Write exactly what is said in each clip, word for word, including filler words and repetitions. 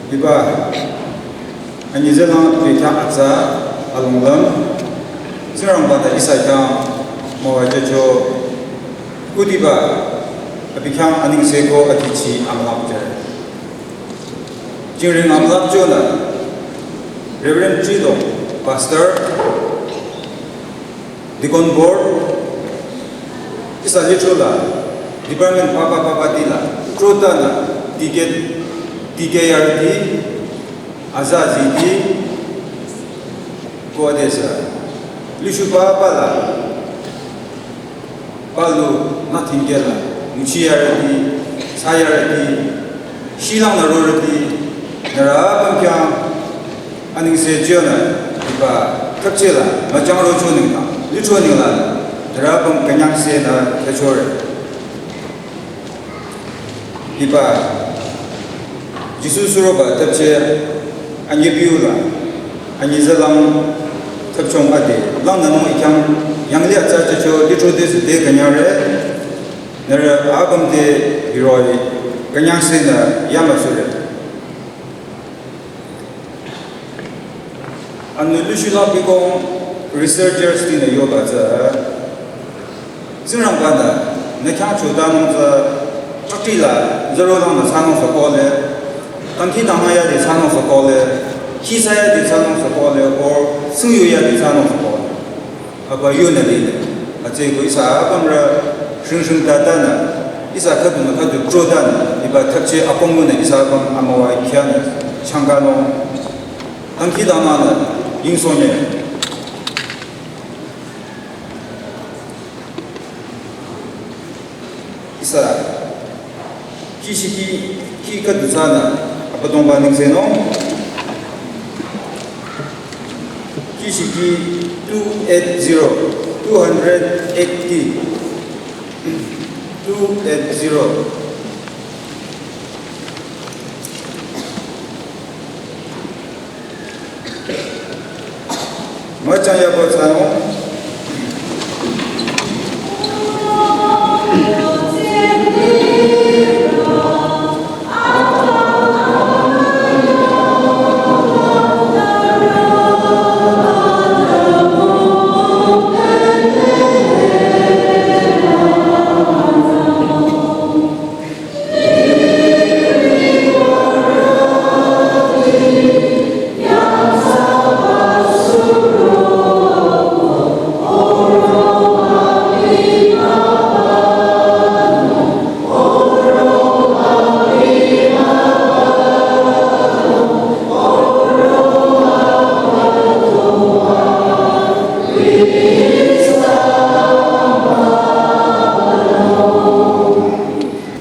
Hiba, anyi zelang bekhyah atsa alonglüm, Tsingrangba ta ihsa khyang müwajücho, kudiba, abi khyang anengse ko atichi amlapjüre. Jingring amlapjünü, Reverend Chidong, Pastor, Deacon Board, ihsa lithro la, department papa papa ti la, throtanü, ticket, ticket yarüti, aza ziti, ko adesü, lithro papa la, palu, nothing kela, nguchi yarüti, sa yarüti, shilang na rorüti, nührü apüm khyang, anengse jünü, hiba, thapche la, müchang rocho nengdang, lithro nengla, nührü apüm künyangse nü khyüchore. Hiba, Jisu suroba thapche, anyi biu la, anyi zelang, thapchong ade, lang nü nung ikhyang, yanglih atsa jücho, lithro desü te künyangre, nührü apüm te hiroh-i, künyangse nü yamüsure. Anü lithro la bikong researchers tinü yoba tsü, Tsingrangba nü, nü khyang chotanung tsü, chakti la, zero lang nü sanung sa kole, tangki tangma yadi sanung sa kole, kisa yadi sanung sa kole, or singyu yadi sanung sa kole. Aba yunü lile. Atse ko ihsa apümrü shring shring tatanü, ihsa khüdunü khüdu throtanü, hiba thapche apüm nü ihsa apüm amüwa khyünü, changkanung, tangki tangmanü, yingsonye. Ihsa, kishiki, ki khüdu tsünü, Abüdongba nengsenung. Kishiki two eight zero, two hundred eighty, two eight zero. Müchang yabo tsünung.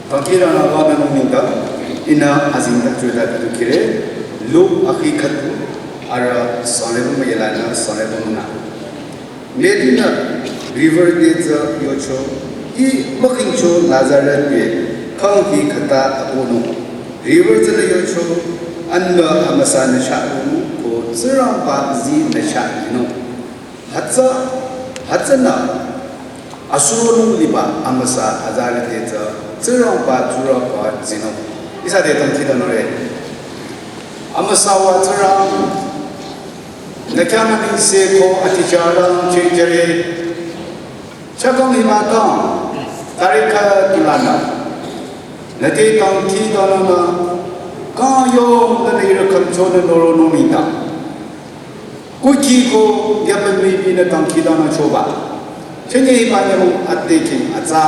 Tangki tangma nü nung nengdang, ihnü azengtacho la khüdu khire, Luk akhi khüdu, arüh sangreba müyü lanü sangreba münga. Medi nü river te tsü yocho, ih mükhingcho Nazareth te, kangki khüta akonung. River tsünü yocho, anbü amüsa nü chah nung, ko Tsingrangba zi nü chah nung. Hütsü, hütsünü, asuro nung liba amüsa azarüti tsü, Tsingrangba tsurüba zinung. Ihsa te tangki tanüre. Amüsa wa Tsingrang, nü khyang anengse ko atijarang chehjüre. Chakang hiba kang, tarikh khüdu lanü. Nü te tangki tanünü, kang yong nü ihrü khümchonü noronung nengdang. Kuki ko yapü mübünü tangki tanü choba. Chünye hiba nyümong ade khing atsa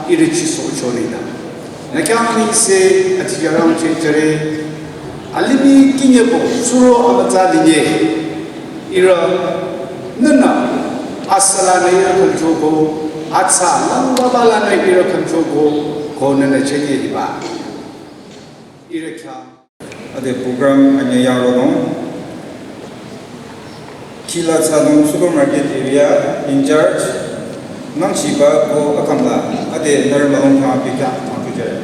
ihrü chisohcho nengdang. Nü khyang anengse atijarang chehjüre. Alimih kinyebo suro amütsa linye. Ihrü nünü asüla nü ihrü khümchoko, atsa langbaba lanü ihrü khümchoko, ko nünü chünye hiba. Ihrü khyang. Ade program anyü yaronung. Khila Tsanung supermarket area in charge, nangchiba ko akamla, ade nührü mülung khyang pika thangtujüre.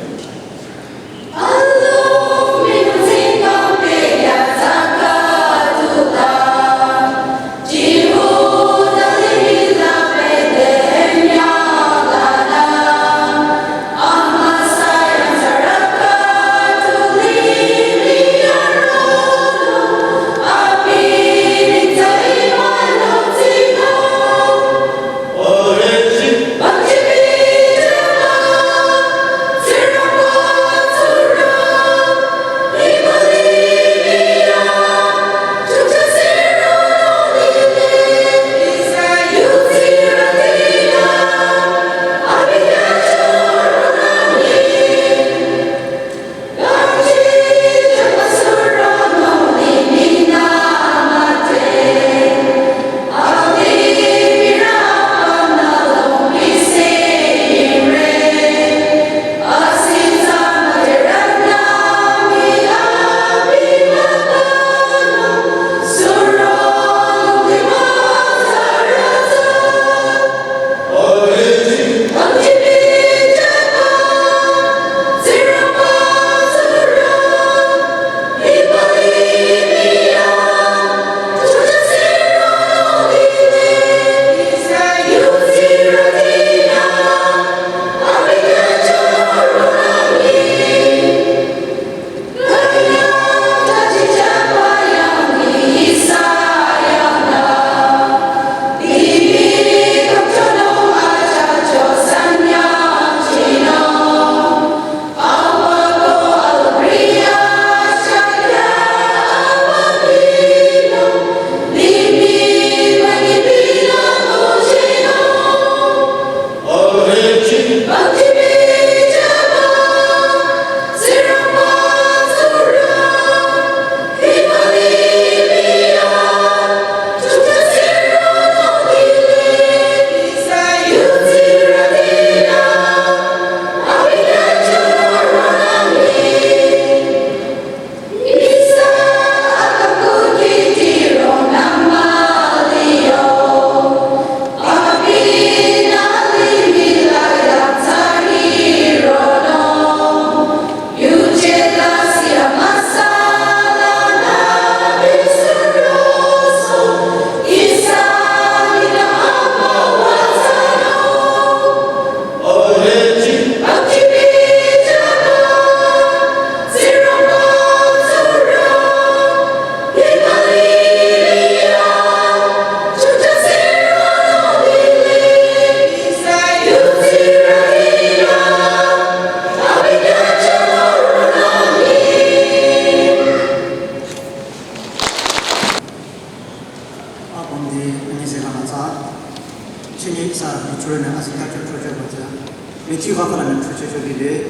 Matthew va khala na thuche cho lile.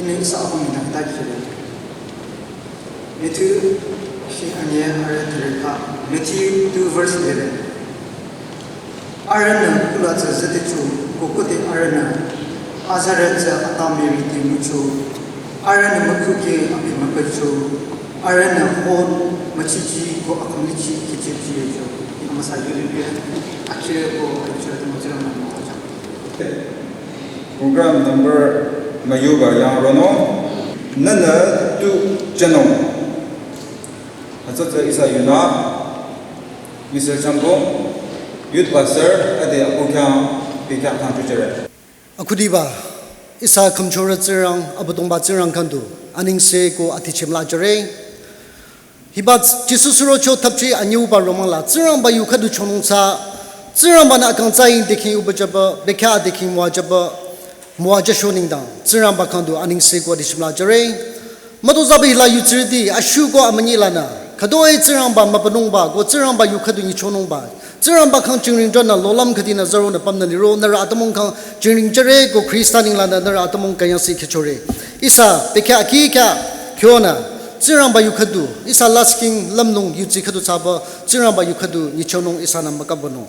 Ine ihsa akong ni ta kire. Matthew shi anye are thre kha. Matthew two verse eleven. Arühnü kula tsü zete cho, kokote arühnü azarü tsü ata meri te mucho. Arühnü mükhuke api makacho. Arühnü hon machichi ko akamlichi kichichi cho. Ina masa yuri pia. Akire ko akire te machira na mawacha. Program number mayuba yang rono, nana tu chano. Atsatsa ihsa yunü, Mister Chambo, Youth Pastor, ade apu khyang, pi khyang thang chuchere. Akhudiba, ihsa khümchorü Tsingrang, Abüdongba Tsingrang khandu, aningse ko atichim la jüre. Hiba Jisu surocho thapchi anyüba romang la, Tsingrangba yu khüdu chonung tsü, Tsingrangba nü akang tsü ing deking uba jüba, bekhyah deking müwa jüba, müwa jüsho nengdang, Tsingrangba khandu aningse ko atichim la jüre. Mütozaba hila yutsirüti, ashu ko amünyi lanü, khütoi Tsingrangba mübünungba, ko Tsingrangba yu khüdu nyichonungba, Tsingrangba khyang jingring jünü lolam khüdinü zaro nü pamnü liro, nührü atümung khyang jingring jüre ko Khrista neng lanü nührü atümung kanyang si khechore. Ihsa, bekhyah akhi khyah, khyonü, Tsingrangba yu khüdu, ihsa lasking lümlong yutsi khüdu tsüba, Tsingrangba yu khüdu nyichonung ihsanü mükabünung.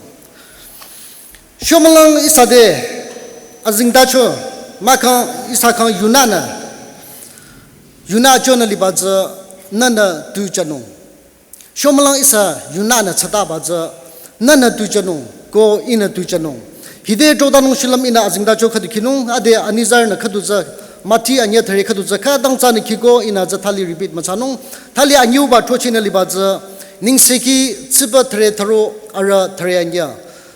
Shomülang ihsa de, azingdacho, mahkhang ihsa khyang yunünü, yunü chonü liba tsü, nana tu chanung. Shomülang ihsa yunünü tsataba tsü, nana tu chanung, ko ina tu chanung. Hide chodanung shilüm ina azingdacho khüdu khinung, ade anizarnü khüdu tsü, Mati anya thare khüdu tsü, khadang tsünü khiko ina tsü thali repeat mütsanung, thali anyüba thochinü liba tsü, Nengsekhi tsiba thare tharo arüh thare anya.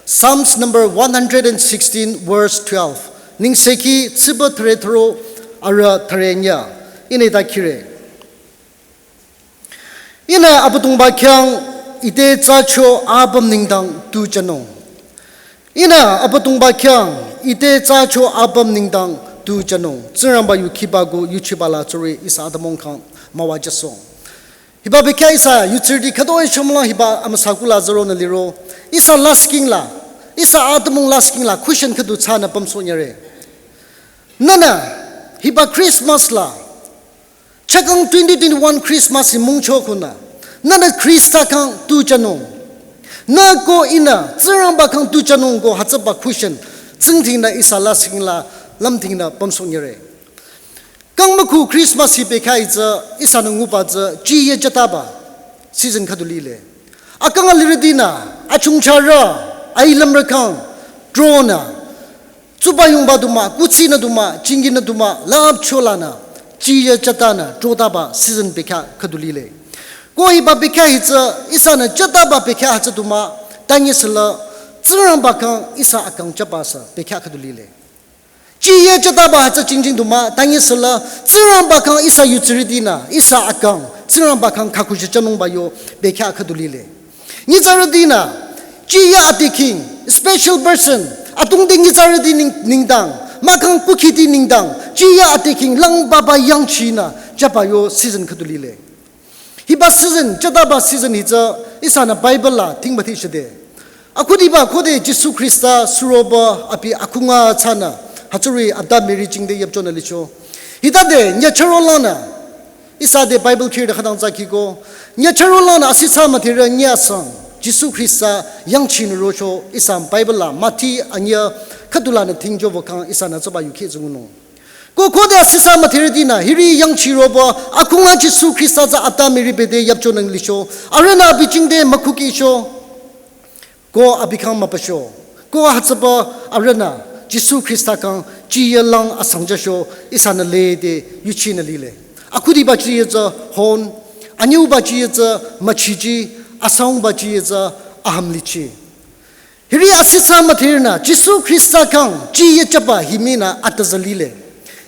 Psalms number one hundred and sixteen, verse twelve. Nengsekhi tsiba thare tharo arüh thare anya. Ine ta kire. Ihnü Abüdongba khyang ite tsücho apüm nengdang tu chanung. Ihnü Abüdongba khyang ite tsücho apüm nengdang tu chanung. Tsingrangba yu khiba ko yuchiba la tsuri ihsa atümung khyang müwa jüsong. Hiba bekhyah ihsa yutsirüti khütoi shomülang hiba amüsa kula zaro nü liro. Ihsa lasking la, ihsa atümung lasking la, question khüdu tsünü pamso nyüre. Nana, hiba Christmas la, chakang twenty twenty-one Christmas hi mungcho khunü, nana Khrista khyang tu chanung. Nü ko ihnü, Tsingrangba khyang tu chanung ko hütsüba question, tsingdhingnü ihsa lasking la, lümdhingnü pamso nyüre. Kang mükhu Christmas hi bekhyah hi tsü ihsanü nguba tsü chiye chataba season khüdu lile. Akang alirütinü, achungcharü, ailümrü khyang, tronü, tsuba yungba du mah, kuthsinü du mah, chinginü du mah, lapcho lanü, chiye chatanü, trotaba season bekhyah khüdu lile. Ko hiba bekhyah hi tsü, ihsanü chataba bekhyah hütsü du mah, tanyi süla, Tsingrangba khyang ihsa akang chaba sü bekhyah khüdu lile. Chiye chataba hütsü jingjing du mah, tanyi süla, Tsingrangba khyang ihsa yutsirütinü, ihsa akang, Tsingrangba khyang khakushi chanungba yo, bekhyah khüdu lile. Nyitsarütinü, chiye atiking, special person, atungde nyitsarüti neng-, nengdang, mahkhang kukhiti nengdang, chiye atiking, langbaba yangchinü, chaba yo season khüdu lile. Hiba season, chataba season hi tsü, ihsanü Bible la, thingba thi shide. Akhudiba khode Jisu Khrista suroba abi akhunga tsünü, hütsüri Adam Mary jingte yapchonü licho. Hitade, nyacharo lanü, ihsa de Bible khirde khadang tsü khiko, nyacharo lanü asitsa müdherü nyasang, Jisu Khrista yangchinü rocho, ihsa Bible la, Mati anya, khüdu lanü thingjo vokang ihsanü tsüba yuki zungunung. Ko khode asitsa müdherütinü, hiri yangchiroba, akhunga Jisu Khrista tsü Adam Mary bete yapchonü licho, arühnü abi jingte mükhukicho, ko abi khyang müpacho, ko hütsüba arühnü, Jisu Khrista khyang chiye lang asangjacho, ihsanü lede yuchinü lile. Akhudiba chiye tsü hon, anyüba chiye tsü machichi, asangba chiye tsü ahamlichi. Hiri asitsa müdherünü, Jisu Khrista khyang chiye chaba hi mii nü atazalile.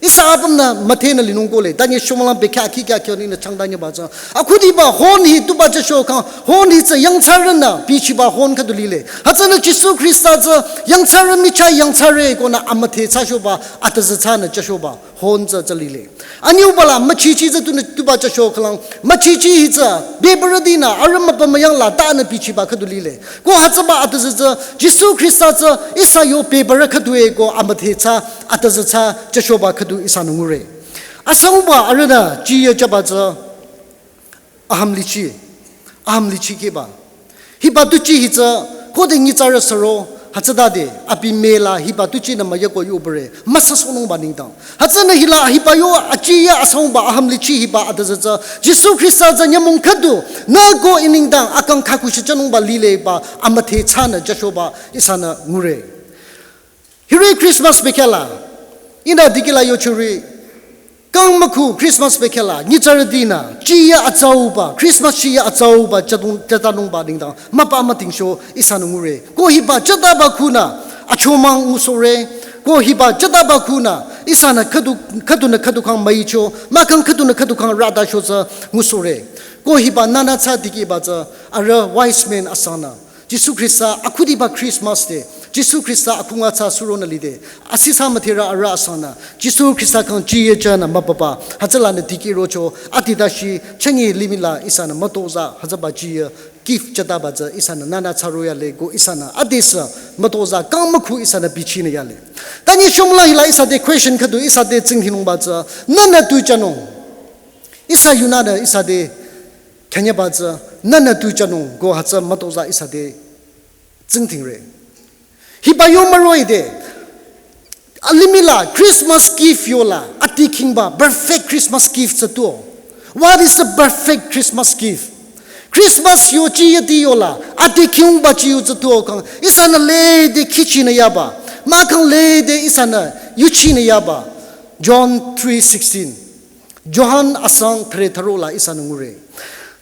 Ihsa apümnü müdhenü linung kohle. Tanye shomülang bekhyah akhi kya kyo ninü changdanyüba tsü. Akhudiba hon hi tuba chasho khang, hon hi tsü yangthsarünü bichiba hon khüdu lile. Hütsünü Jisu Khrista tsü yangthsarü michah yangthsare konü amüdhe thsashoba, atüzü thsanü chashoba hon tsü tsü lile. Anyübala müchichi tsü tunü tuba chasho khülang, müchichi hi tsü bebürütinü arüh müpümüyangla tanü bichiba khüdu lile. Ko hütsüba atüzü tsü, Jisu Khrista tsü ihsa yo bebürü khüdu e ko amüdhe thsa, atüzü thsa chashoba khüdu ihsanü ngure. Asangba arühnü chiye chaba tsü, aham lichi, aham lichi keba. Hiba tuchi hi tsü, khode nyitsarü suro, hütsütade, abi mela hiba tuchinü müyako yubüre, müsasonungba nengdang. Hütsünü hila hiba yo achiye asangba aham lichi hiba atüzü tsü, Jisu Khrista tsü nyümong khüdu, nü ko inengdang akang khaku shichanungba lileba, amüdhe thsanü chashoba, ihsanü ngure. Hiri Christmas bekhyahla, ihnü dikehla yochori, kang mükhu Christmas bekhyahla, nyitsarütinü, chiye atsauba, Christmas chiye atsauba, chadung, chatanungba nengdang, müpa mütingsho, ihsanü ngure. Ko hiba chataba khunü, achomang ngusore. Ko hiba chataba khunü, ihsanü khüdu, khüdunü khüdu khang müicho, mahkhang khüdunü khüdu khang rada sho tsü ngusore. Ko hiba nünü thsa dikehba tsü, arüh wise men asangnü. Jisu Khrista akhudiba Christmas te, Jisu Khrista akhunga thsa suronü lide, asisa müdherü arüh asangnü, Jisu Khrista khang chiye chanü müpapa, hütsülanü dikehrocho, adi dashi, changi limihla ihsanü mütozah, hütsüba chiye, gift chataba tsü ihsanü nünü thsaroyale ko ihsanü, adesü, mütozah, kang mükhu ihsanü bichinü yale. Tanye shomülang hila ihsa te question khüdu ihsa te tsingdhingnungba tsü, nünü tu chanung. Ihsa yunünü ihsa te khanyaba tsü, nünü tu chanung ko hütsü mütozah ihsa te tsingdhingre. Hiba yo müroide, alimihla Christmas gift yola, adi khingba perfect Christmas gift tsü tuo. What is the perfect Christmas gift? Christmas yo chiye ti yola, adi khingba chiyo tsü tuo khang, ihsanü lede khichinü yaba, mahkhang lede ihsanü yuchinü yaba. John three sixteen. Johan asang thre tharola ihsanü ngure.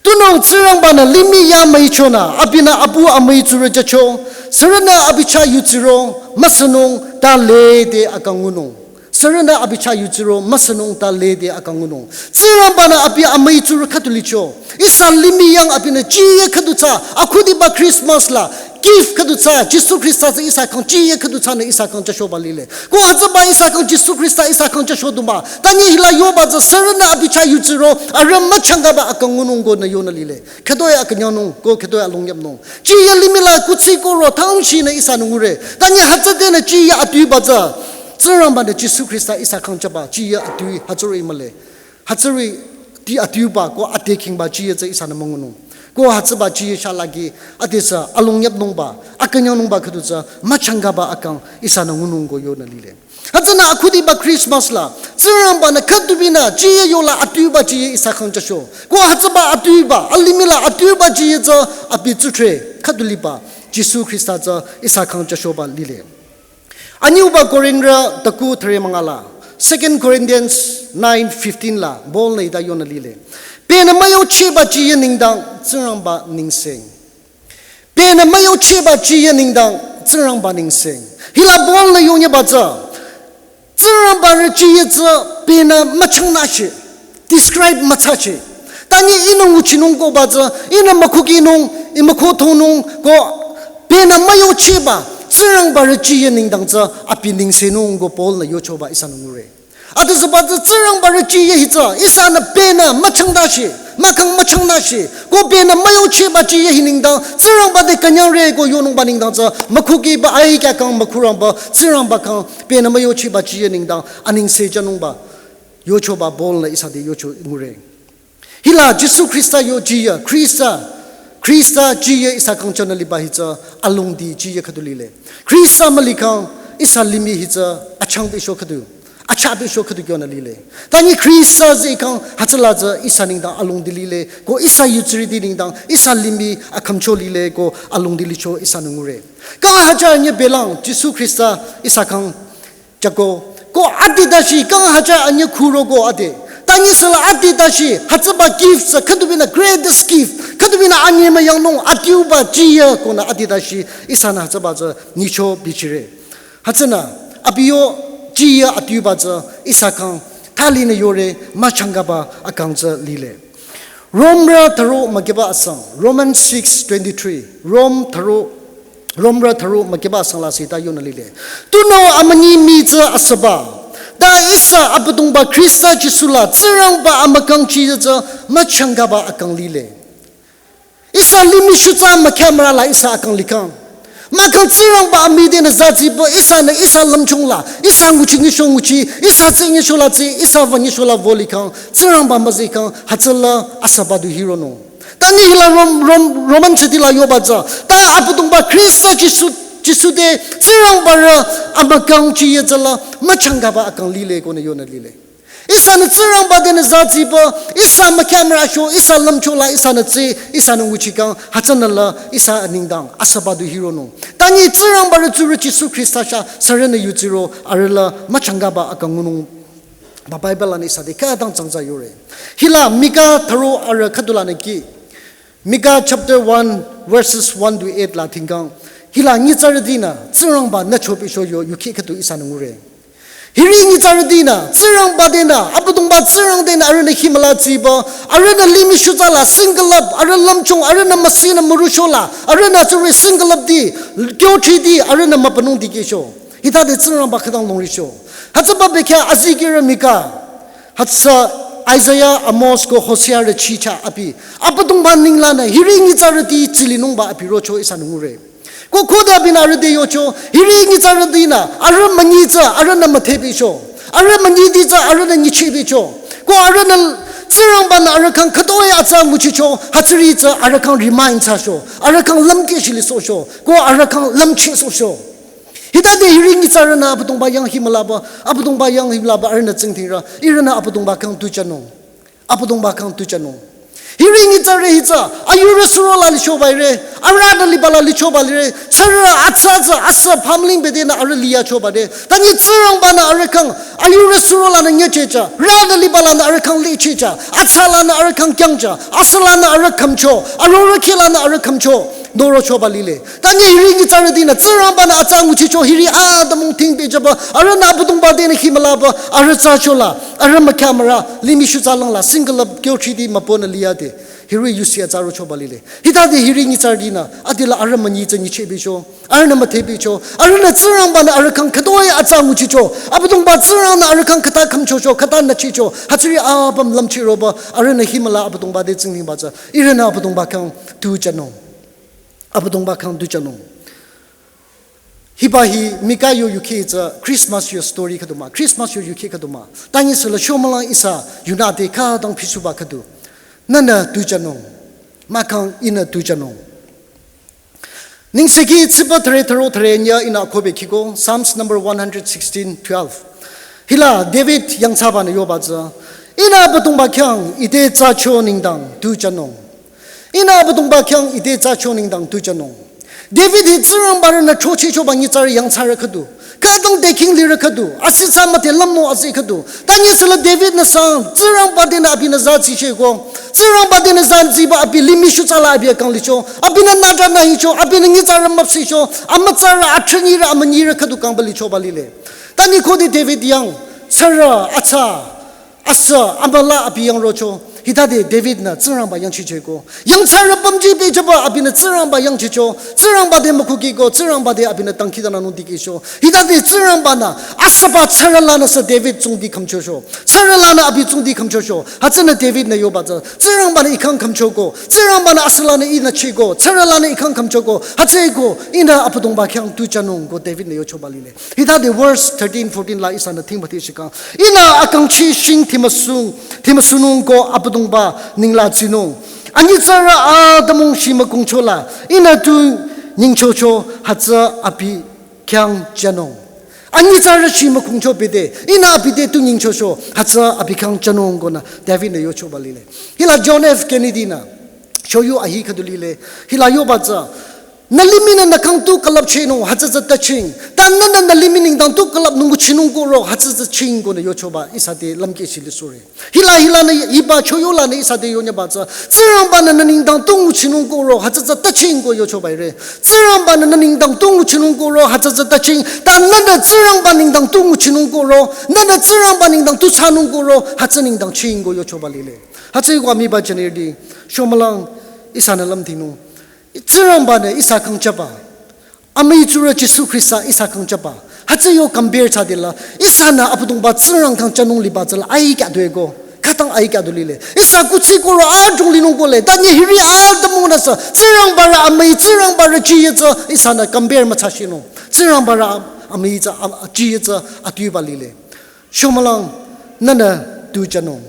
Tunüo Tsingrangbanü limih ya müichonü, abinü apu amüi tsurü jücho, sürünü abi chah yudsiro, müsünung ta lede akang ngunung. Sürünü abi chah yudsiro, müsünung ta lede akang ngunung. Tsingrangbanü abi amüi tsurü khüdu licho. Ihsa limih yang abinü chiye khüdu thsa, akhudiba Christmas la, gift khüdu thsa, Jisu Khrista tsü ihsa khang chiye khüdu thsanü ihsa khang chashoba lile. Ko hütsüba ihsa khang Jisu Khrista ihsa khang chasho duma. Tanye hila yoba tsü sürünü abi chah yudsiro, arüh müchangkaba akang ngunung konü yonü lile. Khütoi akünyangnung, ko khütoi alongyapnung. Chiye limihla kuthsi koro thangshinü ihsanü ngure. Tanye hütsüdenü chiye atuiba tsü. Tsingrangbanü Jisu Khrista ihsa khang chaba, chiye atui, hütsüri mühle. Hütsüri ti atuiba ko ade khingba chiye tsü ihsanü müngunung. Ko hütsüba chiye shalagi adesü alongyapnungba, akünyangnungba khüdu tsü, müchangkaba akang ihsanü ngunung ko yonü lile. Hütsünü akhudiba Christmas la, Tsingrangbanü khüdubinü chiye yola atuiba chiye ihsa khang chasho. Ko hütsüba atuiba, alimihla atuiba chiye tsü abi tsuthre, khüdu liba, Jisu Khrista tsü ihsa khang chashoba lile. Anyüba Korinrü taku thre mangala, Second Corinthians nine fifteen la, Paul nü ita yonü lile. Penü müyochehba chiye nengdang Tsingrangba nengseng. Penü müyochehba chiye nengdang Tsingrangba nengseng. Hila Paul nü yonyeba tsü, Tsingrangbarü chiye tsü penü müchangnüshi, describe müthsashi. Tanye ihnü nguchinung koba tsü, ihnü mükhukinung, i mükhutonung ko penü müyochehba, Tsingrangbarü chiye nengdang tsü abi nengsenung ko Paul nü yochoba ihsanü ngure. Adesüba tsü Tsingrangbarü chiye hi tsü, ihsanü penü müchangnüshi, mahkhang müchangnüshi, ko penü müyochehba chiye hi nengdang, Tsingrangba te künyangre ko yonungba nengdang tsü, mükhukiba ai kya kang mükhurangba, Tsingrangba khang, penü müyochehba chiye nengdang, anengse jünungba, yochoba Paul nü ihsa te yocho ngure. Hila Jisu Khrista yo chiye, Khrista, Khrista chiye ihsa khang chanü liba hi tsü, alongdi chiye khüdu lile. Khrista mülikhang, ihsa limih hi tsü, achangbe sho khüdu, achabe sho khüdu kyonü lile. Tanye Khrista tsü ikhang, hütsüla tsü ihsa nengdang alongdi lile, ko ihsa yudsirüti nengdang, ihsa limih akhümcho lile, ko alongdi licho ihsanü ngure. Kang hajar nye belang, Jisu Khrista ihsa khang chako. Ko adi dashi, kang hajar anye khuro ko ade. Tanye süla adi dashi, hütsüba gift tsü, khüdubinü greatest gift, khüdubinü anye müyangnung, adiuba chiye konü adi dashi, ihsanü hütsüba tsü, nyicho bichire. Hütsünü, abi yo, Chiya atuba tsü ihsa kang thali nü yore müchangkaba akang tsü lile. Romrü tharo mükiba asang, Romans six twenty-three. Rom tharo, Romrü tharo mükiba asang la sita yonü lile. Tunüo amünyi mii tsü asüba. Ta ihsa Abüdongba Khrista Jisu la Tsingrangba amükangchi tsü müchangkaba akang lile. Ihsa limih shutsa mükhya mürala ihsa akang likhang. Mahkhang Tsingrangba amii denü zatsipü ihsanü ihsa lümchung la, ihsa nguchi nyisho nguchi, ihsa tsi nyisho la tsi, ihsa wü nyisho la wü likhang, Tsingrangba müzikhang, hütsüla asüba du hironung. Tanyi hila Rom, Rom, Roman chiti la yoba tsü, ta Abüdongba Khrista Jisu, Jisu te Tsingrangba rü amükangchi ye tsüla, müchangkaba akang lile konü yonü lile. Ihsanü Tsingrangba denü zatsipü, ihsa mükhya mürasho, ihsa lümcho la, ihsanü tsi, ihsanü nguchikhang, hütsünü la, ihsa nengdang, asüba du hironung. Tanyi Tsingrangba rü tsurü Jisu Khrista sha, sürünü yutsiro, arüla, müchangkaba akang ngunung. Ba Bible lanü ihsa de, khütang tsangtsa yore. Hila Mika tharo arü khüdu lanü ki. Mika chapter one, verses one to eight la thingkang. Hila nyitsarütinü, Tsingrangba nü chopi sho yo, yuki khüdu ihsanü ngure. Hiri nyitsarütinü, Tsingrangba denü, Abüdongba Tsingrang denü, arühnü himüla tsipü, arühnü limih shutsa la, single up, arüh lümchung, arühnü müsinü mürusho la, arühnü tsuri single up di, kyo chi di, arühnü mübünung dikehsho. Hitade Tsingrangba khütang longrisho. Hütsüba bekhyah azikehrü Mika. Hütsü Isaiah, Amos ko Hosea rü chicha abi. Abüdongba ninglanü hiri nyitsarüti tsilinungba abi rocho ihsanü ngure. Ko khode abinü arüh te yocho, hiri nyitsarütinü, arüh münyi tsü, arühnü müthebicho. Arüh münyiti tsü, arühnü nyichibicho. Ko arühnü Tsingrangbanü arüh kang khütoi atsa nguchicho, hütsüri tsü arüh kang remind thsacho. Arüh kang lümkeh shilisohcho. Ko arüh kang lümchehsohcho. Hitade hiri nyitsarünü Abüdongba yang himülaba, Abüdongba yang himülaba arühnü tsingdhingrü, ihrünü Abüdongba kang tuchanung. Abüdongba kang tuchanung. Hiri nyitsarü hi tsü, ayurü suro la lichoba ire, arühnü liba la lichoba lire, tsürü atsa tsü asü pamling bedenü arüh liyachoba de. Tanyi Tsingrangbanü arüh kang, ayurü suro lanü nyechecha, rühnü liba lanü arüh kang lichecha, atsa lanü arüh kang kyangcha, asü lanü arüh khümcho, arorü khe lanü arüh khümcho, norochoba lile. Tanyi hiri nyitsarütinü, Tsingrangbanü atsa nguchicho hiri atümung thingpehchaba, arühnü Abüdongba denü himülaba, arüh tsacho la, arüh mükhya müra, limih shutsa langla, single up kyo chidi mübünü liyade, hiri yusi atsa rochoba lile. Hitade hiri nyitsarütinü, adila arüh münyi tsü nyichebicho, arühnü müthebicho, arühnü Tsingrangbanü arüh kang khütoi atsa nguchicho, Abüdongba Tsingrang nü arüh kang khüta khümchocho, khüta nyichicho, hütsüri apüm lümchiroba, arühnü himüla Abüdongba te tsingdhingba tsü, ihrünü Abüdongba kang tuchanung. Abüdongba kang tuchanung. Hiba hi Mika yo yuki tsü Christmas yo story khüdu mah, Christmas yo yuki khüdu mah. Tanyi süla shomülang ihsa yunü te khütang phisuba khüdu. Nühnü tuchanung, mahkhang ihnü tuchanung. Nengsekhi tsiba thüre thüro thüre nya ihnü akohbe khiko, Psalms number one hundred sixteen, twelve. Hila David yangthsabanü yoba tsü, ihnü Abüdongba khyang ite tsacho nengdang tuchanung. Ihnü Abüdongba khyang ite tsacho nengdang tuchanung. David hi Tsingrangba rünü chochichoba nyitsarü yangthsarü khüdu. Khütang deking lirü khüdu. Asitsa müte lümnung asi khüdu. Tanyi süla David nü sang, Tsingrangba denü abinü zatsisheko. Tsingrangba denü zatsiba abi limih shutsa la abi akang licho. Abinü nüta nü hicho, abinü nyitsarü müpsicho. Amütsarü, athrünyirü, amünyirü khüdu kangba lichoba lile. Tanyi khode David yang, tsürü, atsa, asü, amüla abi yang rocho, hitade David nü Tsingrangba yangchicheko. Yangthsarü pümji pehjüba abinü Tsingrangba yangchicho, Tsingrangba te mükhukiko, Tsingrangba te abinü dangkhidangnangnung dikehcho. Hitade Tsingrangbanü, asüba tsürü lanü sü David tsungdi khümchocho. Tsürü lanü abi tsungdi khümchocho. Hütsünü David nü yoba tsü, Tsingrangbanü ih kang khümchoko. Tsingrangbanü asü lanü ihnü chiko. Tsürü lanü ih kang khümchoko. Hütsüeko, ihnü Abüdongba khyang tuchanung ko David nü yochoba lile. Hitade verse thirteen, fourteen la ihsanü thingba thishikang. Ihnü akangchi shing thimüsung, thimüsunung ko Abüdongba ningla tsinung. Anyitsarü atümung shimükungcho la. Ihnü tu nyingchocho hütsü abi khyang chanung. Anyitsarü shimükungcho bete. Ihnü abi te tu nyingchocho hütsü abi khyang chanung konü David nü yochoba lile. Hila John F Kennedy nü. Shoyu ahi khüdu lile. Hila yoba tsü. Nü limih nü nü khyang tu külüpchehnung hütsü tsü taching. Ta nünü nü limih nengdang tu külüpnung nguchinung koro hütsü tsü ching konü yochoba ihsa te lümkeh shili sure. Hila hila nü hiba choyola nü ihsa te yonyaba tsü. Tsingrangba nü nü nengdang tu nguchinung koro hütsü tsü taching ko yochoba ire. Tsingrangba nü nü nengdang tu nguchinung koro hütsü tsü taching. Ta nünü Tsingrangba nengdang tu nguchinung koro, nünü Tsingrangba nengdang tu thsanung koro hütsü nengdang ching ko yochoba lile. Hütsü yuko amiba jünirüti, shomülang ihsanü lümthingnung. Tsingrangba nü ihsa khyang jüba. Amüi tsurü Jisu Khrista ihsa khyang jüba. Hütsü yo compare thsadila, ihsanü Abüdongba Tsingrang khyang jünung liba tsüla aikya du eko. Khütang aikya du lile. Ihsa kuthsi koro adrong linung kole. Tanye hiri atümung nüsü. Tsingrangba rü amüi, Tsingrangba rü jiyü tsü ihsanü compare müthsashinung. Tsingrangba rü amüi tsü, a, jiyü tsü atuba lile. Shomülang nünü tu jünung.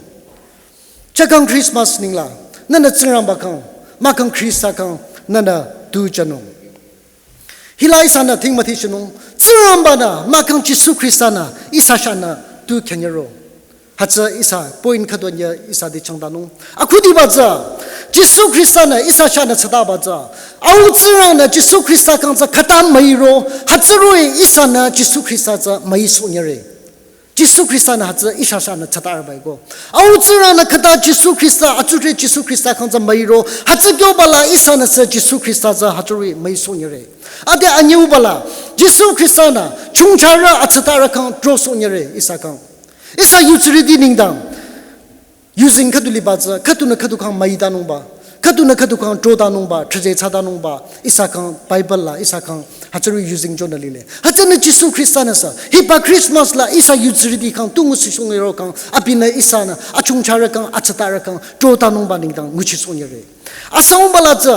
Chakang Christmas nengla, nünü Tsingrangba khyang, mahkhang Khrista khyang, nünü tu jünung. Hila ihsanü thing müthishinung, Tsingrangba nü, mahkhang Jisu Khrista nü, ihsa chahnü tu khenyero. Hütsü ihsa point khüdu nyi ihsa te changtanung. Akhudiba tsü, Jisu Khrista nü ihsa chahnü thsataba tsü. Au Tsingrang nü Jisu Khrista khyang tsü khüta müiro, hütsüroh-i ihsanü Jisu Khrista tsü müisohnyere. Jisu Khrista nü hütsü ihsa chahnü thsatarüba eko. Au Tsingrang nü khüta Jisu Khrista, atsurü Jisu Khrista khyang tsü müiro, hütsü kyoba la ihsanü sü Jisu Khrista tsü hütsüroh-i müisohnyere. Ade anyüuba la, Jisu Khrista nü chongcharü athsatarü khyang trosohnyere ihsa khyang. Ihsa yudsirüti nengdang. Yuzeng khüdu liba tsü, khüdunü khüdu khyang müitanungba, khüdunü khüdu khyang trotanungba, thraje thsatanungba, ihsa khyang Bible la, ihsa khyang hütsüroh-i yuzeng jünü lile. Hütsünü Jisu Khrista nü sü, hiba Christmas la ihsa yudsirüti khyang tu nguchisohnyero khyang, abinü ihsanü, achongcharü khyang, athsatarü khyang, trotanungba nengdang nguchisohnyere. Asangba la tsü,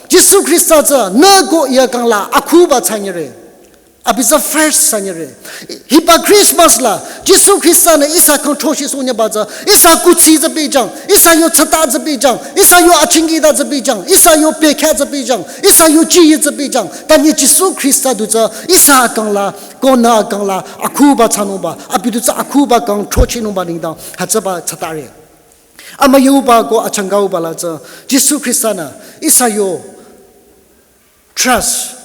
Jisu Khrista tsü, nü ko iya khyang la, akhuba thsanyere. Abi tsü first thsanyere. Hiba Christmas la, Jisu Khrista nü ihsa khyang throchisohnyaba tsü, ihsa kuthsi tsü pehjüng, ihsa yo thsata tsü pehjüng, ihsa yo achingkita tsü pehjüng, ihsa yo pehkya tsü pehjüng, ihsa yo jiyü tsü pehjüng. Tanye Jisu Khrista du tsü, ihsa khyang la, ko nü khyang la, akhuba thsanungba, abi du tsü akhuba khyang throchinungba nengdang, hütsüba thsatare. Amüyuba ko achangkauba la tsü, Jisu Khrista nü, ihsa yo trust,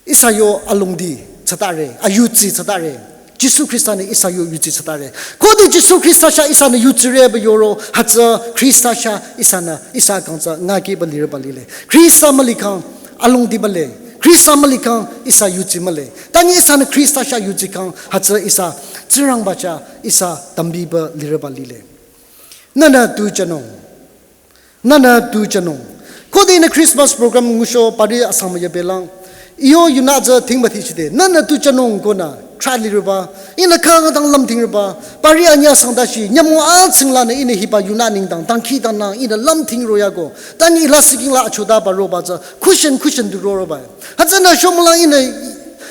ihsa yo alongdi thsatare, ayudsi thsatare. Jisu Khrista nü ihsa yo yudsi thsatare. Khode Jisu Khrista chah ihsanü yudsireba yoro, hütsü Khrista chah ihsanü, ihsa khyang tsü ngakeba lireba lile. Khrista mülikhang, alongdi mühle. Khrista mülikhang, ihsa yudsi mühle. Tanye ihsanü Khrista chah yudsi khang, hütsü ihsa Tsingrangba chah, ihsa tambiba lireba lile. Nünü tu jünung. Nünü tu jünung. Khode ihnü Christmas program ngucho pari asang müyabelang. Iyo yunü tsü thing müthichide. Nünü tu jünung konü trah lireba. Ihnü khangdang lümthingreba. Pari anyüh sangdashi. Nyümong atsinglanü ihnü hiba yunü nengdang dangkhidangnang ihnü lümthingroyako. Tanye ila siking la achotaba roba tsü. Cushion, cushion du roroba. Hütsünü shomülang ihnü,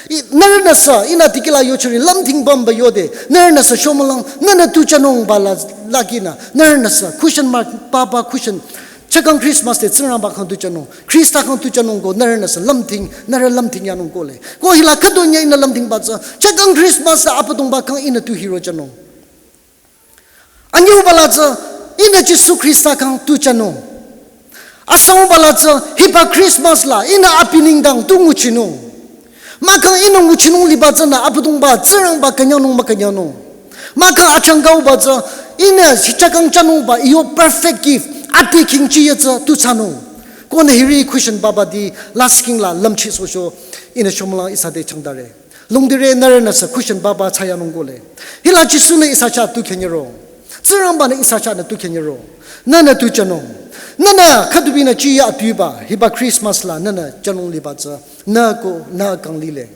i, nührünü sü, ihnü dikehla yochiri lümthingbamba yode, nührünü sü shomülang, nünü tu jünungba la, lakinü, nührünü sü, cushion mark, papa cushion, chakang Christmas te Tsingrangba khyang tu jünung, Khrista khyang tu jünung ko, nührünü sü lümthing, nührü lümthing yanung kole. Ko hila khüdu nyi ihnü lümthingba tsü, chakang Christmas te Abüdongba khyang ihnü tu hiro jünung. Anyüuba la tsü, ihnü Jisu Khrista khyang tu jünung. Asangba la tsü, hiba Christmas la, ihnü abi nengdang tu nguchinung. Mahkhang ihnü nguchinung liba tsünü Abüdongba, Tsingrangba künyangnung mükünyangnung. Mahkhang achangkauba tsü, ihnü hichakang jünungba, iyo perfect gift, adi khingchi ya tsü tu thsanung. Konü hiri cushion babadi, la siking la lümchisohcho, ihnü shomülang ihsa te changdare. Longdire nührünü sü cushion baba thsayanung kole. Hila Jisu nü ihsa chah tu khenyero. Tsingrangba nü ihsa chah nü tu khenyero. Nünü tu jünung. Nünü khüdubinü chiya atuba. Hiba Christmas la nünü jünung liba tsü. Nü ko nü kang lile.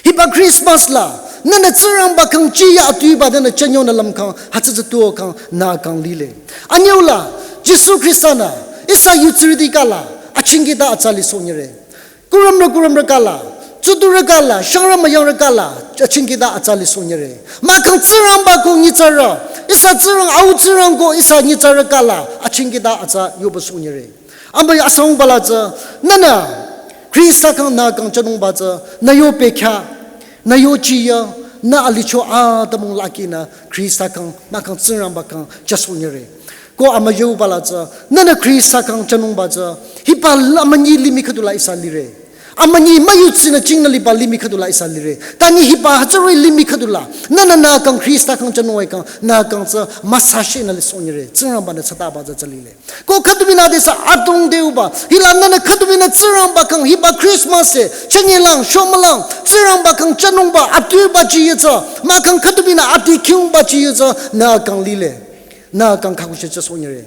Hiba Christmas la nünü Tsingrangba khyang chiya atuba nünü jünyonü lümkhang. Hütsü tsü tuo khang nü kang lile. Anyüu la Jisu Khrista nü ihsa yudsirüti kala. Achingkita atsa lisohnyere. Kurümrü kurümrü kala, tsudurü kala, shangrü müyangrü kala, achingkita atsa lisohnyere. Mahkhang Tsingrangba ko nyitsarü, ihsa Tsingrang, au Tsingrang ko ihsa nyitsarü kala, achingkita atsa yoba sohnyere. Amüi asangba la tsü, nünü, Khrista khyang nü kang jünungba tsü, nü yo pehkya, nü yo chiya, nü alicho atümung lakinü, Khrista khyang, mahkhang Tsingrangba khyang, jüsohnyere. Ko amüyuba la tsü, nünü Khrista khyang jünungba tsü, hiba la amünyi limih khüdu la ihsa lire. Amünyi müyutsinü jingnü liba limih khüdu la ihsa lire. Tanyi hiba hütsüri limih khüdu la, nünü nü khyang Khrista khyang jünung-e khyang, nü khyang tsü müsashinü lisohnyire. Tsingrangba-nü tsataba tsü tsü lile. Ko khüdubinü adesü adrong deuba, hila nünü khüdubinü Tsingrangba khyang hiba Christmas e, chünyelang, shomülang, Tsingrangba khyang jünungba, adiuba jiyü tsü, mahkhang khüdubinü adi khiungba jiyü tsü, nü khyang lile. Nü khyang khakushe tsü sohnyire.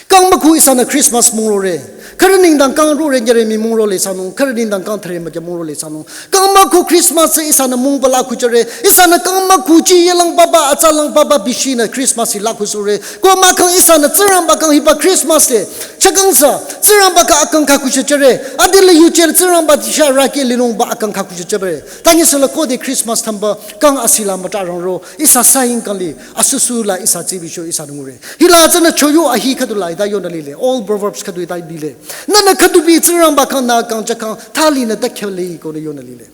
Kang mükhu ihsanü Christmas müngrore. Khürü nengdang kang rore nyere mii müngro le thsanung. Khürü nengdang kang thüre mükyü müngro le thsanung. Kang mükhu Christmas tsü ihsanü müngba la khuchare. Ihsanü kang mükhu ji yelang baba, atsalang baba bishinü Christmas hi la khusure. Ko mahkhang ihsanü Tsingrangba khyang hiba Christmas te. Chakang tsü, Tsingrangba khyang akang khakushe jüre. Adele yuje Tsingrangba tisha rake linungba akang khakushe jüre. Tanyi sela khode Christmas thamba kang asila müta rangro. Ihsa saying kali, asusu la ihsa tsibicho ihsanü ngure. Hila tsünü choyu ahi khüdu la ita yonü lile. All Proverbs khüdu ita lile. Nünü khüdubi Tsingrangba khyang nü khyang jükhang thalinü ta kheli ko nü yonü lile.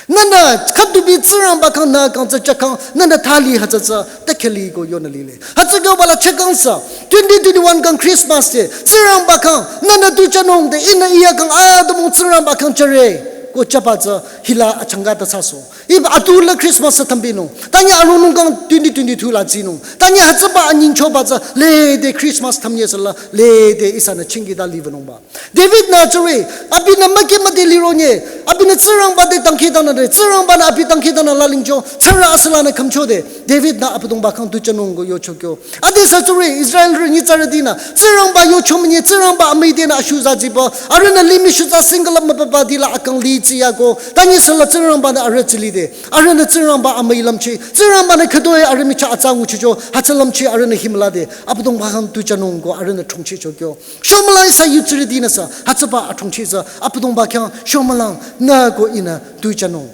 Nünü khüdubi Tsingrangba khyang nü khyang tsü jükhang, nünü thali hütsü tsü ta kheli ko yonü lile. Hütsü kyoba la chakang tsü, twenty twenty-one khyang Christmas te, Tsingrangba khyang, nünü tu jünung te, ihnü iya khyang, atümung Tsingrangba khyang jüre, ko jüba tsü, hila achangka ta thsasoh. Hiba atu la Christmas thambinung. Tanyi arungnung kang twenty twenty-two la tsinung. Tanyi hütsüba anyingchoba tsü lede Christmas thamye sela lede ihsanü chingkida liwünungba. David-nü tsüri, abinü müke müde lironye, abinü Tsingrangba te dangkhidangnangre, Tsingrangba-nü abi dangkhidangnang lalingcho, tsara asülanü khümchode, David-nü Abüdongba khyang tu jünung ko yocho kyo. Adesü tsüri Israelrü nyitsarütinü, Tsingrangba yocho münyi, Tsingrangba amüidenü ashuzaziba, arühnü limih shuza single mübüba dila akang li tsiyako, tanyi sela Tsingrangba-nü arüh tsilide, arühnü Tsingrangba amüi lümchi, Tsingrangba-nü khütoi arüh michah atsa nguchicho, hütsü lümchi arühnü himlade, Abüdongba khyang tu jünung ko arühnü chongchicho kyo. Shomülang ihsa yutsirütinü sü, hütsüba achongchi sü, Abüdongba khyang shomülang nü ko ihnü tu jünung.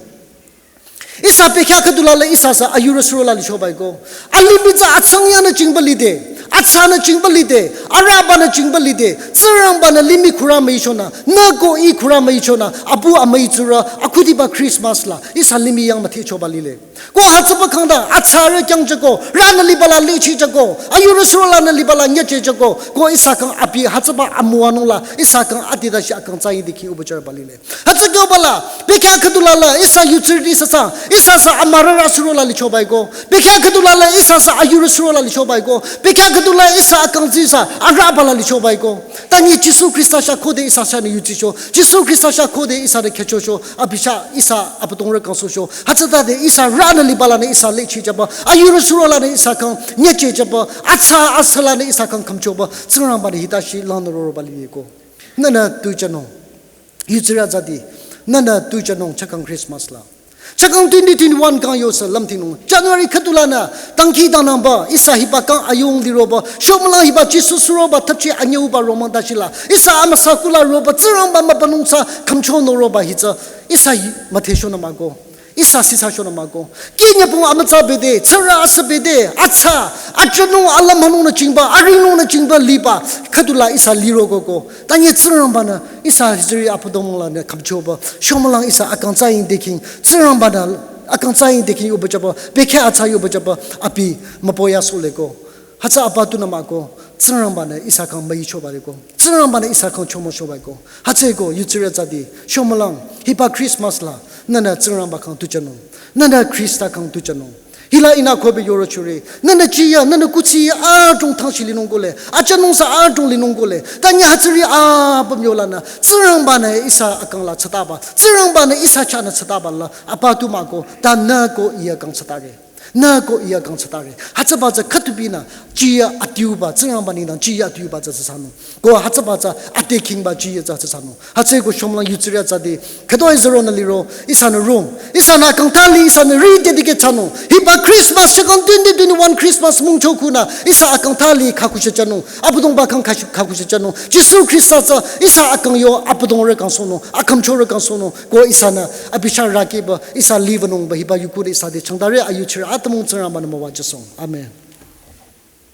Ihsa pekya khüdu la la ihsa sü ayurü suro la lichoba-i ko. Alimih tsü atsang yanü jingba lide, atsanü jingba lide, arübanü jingba lide, Tsingrangba-nü limih khura müichonü, nü ko ih khura müichonü, apu amüi tsurü, akhudiba Christmas la, ihsa limih yang müthehchoba lile. Ko hütsüba khyang ta, atsarü kyangjüko, rünü liba la lichijüko, ayurü suro lanü liba la nyechejüko, ko ihsa khyang abi hütsüba amüwanung la, ihsa khyang adi dashi akang tsaying dikhi ubajarba lile. Hütsü kyoba la, pekya khüdu la la, ihsa yutsirüti sü sü, ihsa sü amürarü suro la lichoba-i ko. Pekya khüdu la la, ihsa sü ayurü suro la lichoba-i ko. Pekya khüdu la, ihsa akang tsi sü, arüba la lichoba-i ko. Tanyi Jisu Khrista chah khode ihsa chahnü yutsicho. Jisu Khrista chah khode ihsanü khyüchocho. Abi chah ihsa Abüdongrü khyang sohcho. Hütsütade ihsa rünü liba lanü ihsa lichijüba. Ayurü suro lanü ihsa khyang nyechejüba. Atsa asülanü ihsa khyang khümchoba. Tsingrangba-nü hita shi langnü roroba liyeko. Nünü tu jünung. Yutsirü azadi, nünü tu jünung chakang Christmas la. Chakang twenty twenty-one khyang yosü lümtinung. January khüdu lanü, dangkhidangnangba, ihsa hiba khyang ayung liroba, shomülang hiba Jisu suroba, thapchi anyüuba romang dashi la. Ihsa amüsa kula roba, Tsingrangba mübünung sü, khümchonü roba hitsü, ihsa hi, müthehchonü mah ko. Ihsa sisachonü mah ko. Kinyübong amütsa bede, tsara asü bede, atsa, ajünung alümhanungnü jingba, aringnungnü jingba liba, khüdu la ihsa liroko ko. Tanyi Tsingrangba-nü, ihsa hijiri Abüdongmung lanü khümchoba, shomülang ihsa akang tsaying deking, Tsingrangba-nü, akang tsaying deking yobajüba, bekhyah atsa yobajüba, abi mübüyasohleko. Hütsü apa tunü mah ko, Tsingrangba-nü ihsa khyang müichoba leko. Tsingrangba-nü ihsa khyang chomüchoba-i ko. Hütsüeko, yutsirü azadi, shomülang, hiba Christmas la, nünü Tsingrangba khyang tu jünung. Nünü Khrista khyang tu jünung. Hila ihnü kobe yoro chore. Nünü jiya, nünü kuthsi adrong thangshi linung kole. Ajünung sü adrong linung kole. Tanyi hütsüri apüm yolanü. Tsingrangba-nü ihsa akang la tsataba. Tsingrangba-nü ihsa chahnü tsataba la. Apa tu mah ko. Tanü ko iya khyang tsatare. Nü ko iya khyang tsatare. Hütsüba tsü khütubinü, jiya adiuba, Tsingrangba nengdang jiya adiuba tsü tsüsanung. Ko hütsüba tsü adekingba jiya tsü tsüsanung. Hütsüeko shomülang yutsirü azadi, khütoi zeronü liro, ihsanü rung. Ihsanü akang thali, ihsanü rededicate thsanung. Hiba Christmas, chakang twenty twenty-one Christmas mungcho khunü, ihsa akang thali khakushe jünung. Abüdongba khyang khaku-, khakushe jünung. Jisu Khrista tsü, ihsa akang yo, Abüdongrü khyang sohnung, akhümchorü khyang sohnung. Ko ihsanü, abi chah rakeba, ihsa liwünungba, hiba yukhunü ihsa te changdare ayuchirü atümung Tsingrangba-nü müwajüsohng. Amen.